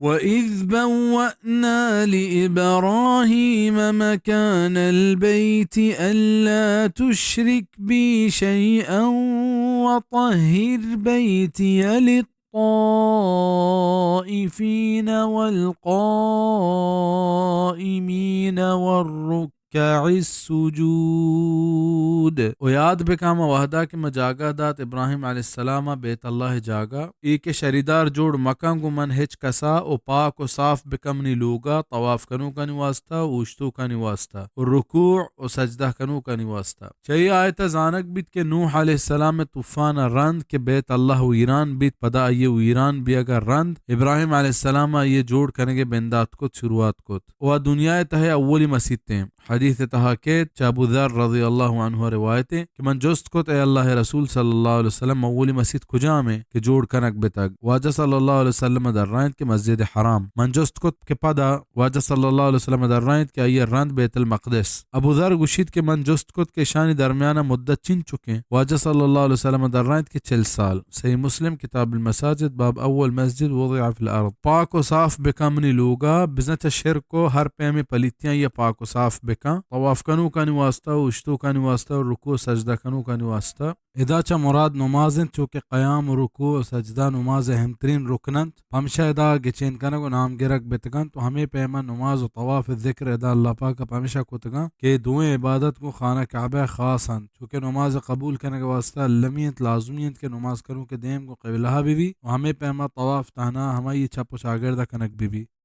وإذ بوأنا لإبراهيم مكان البيت ألا تشرك بي شيئا وطهر بيتي للطائفين والقائمين والركع السجود. و یاد بکن ہما وہدا کہ ما جاگہ دات ابراہیم علیہ السلام ءَ بیت اللہ ءِ جاگہ، اے کہ شریدار جوڑ مکن گوں من ہچ کسا، و پاک و صاف بکن منی لوگا طواف کنوکانی واسطہ و اوشتوکانی واسطہ و رکوع و سجدہ کنوکانی واسطہ. چہ اے آیت ءَ زانگ بیت کہ نوح علیہ السلام ءِ طوفان ءَ رند کہ بیت اللہ ویران بیت، پدا آئی ءِ ویران بیگ ءَ رند ابراہیم علیہ السلام ءَ آئی ءِ جوڑ کنگ ءِ بندات کت، شروعات کت. و آ دنیا ءِ تہ ءَ اولی مسیت ایں. حدیث ءِ تہا کیت، چہ ابو ذر رضی اللہ عنہ ءَ روایت ایں کہ من جست کت، اے اللہ ءِ رسول صلی اللہ علیہ وسلم، اولی مسیت کجام ایں کہ جوڑ کنگ بتگ؟ واجہ صلی اللہ علیہ وسلم ءَ درائینت کہ مسجد حرام. من جست کت کہ پدا؟ واجہ صلی اللہ علیہ وسلم ءَ درائینت کہ آئی ءِ رند بیت المقدس. ابو ذر گوشیت کہ من جست کت کہ اشانی درمیان ءَ مدت چنچکیں؟ واجہ صلی اللہ علیہ وسلم ءَ درائینت کہ چل سال. صحیح مسلم، کتاب المساجد، باب اول مسجد وضع فی الارض. پاک و صاف بکن منی لوگا، بزاں چہ شرک و ہر پیمیں پلیتیاں آئی ءَ پاک و صاف بکن. طواف کنوکانی واسطہ و اوشتوکانی واسطہ و رکوع و سجدہ کنوکانی واسطہ. ادا چہ مراد نماز انت، چو کہ قیام و رکوع و سجدہ نماز ءِ اہم ترین رکن انت. پمشا ادا گچین کنگ و نام گرگ بتگ انت و ہمے پیما نماز و طواف ءِ ذکر ادا اللہ پاک ءَ پمشا کتگ انت کہ اے دوئیں عبادت گوں خانہ کعبہ ءَ خاص انت، چو کہ نماز ءِ قبول کنگ ءِ واسطہ المی انت، لازمی انت کہ نماز کنوک ءِ دیم گوں قبلہ ءَ بہ بی و ہمے پیما طواف تہنا ہمائی ءِ چپ و چاگرد ءَ کنگ بہ بی.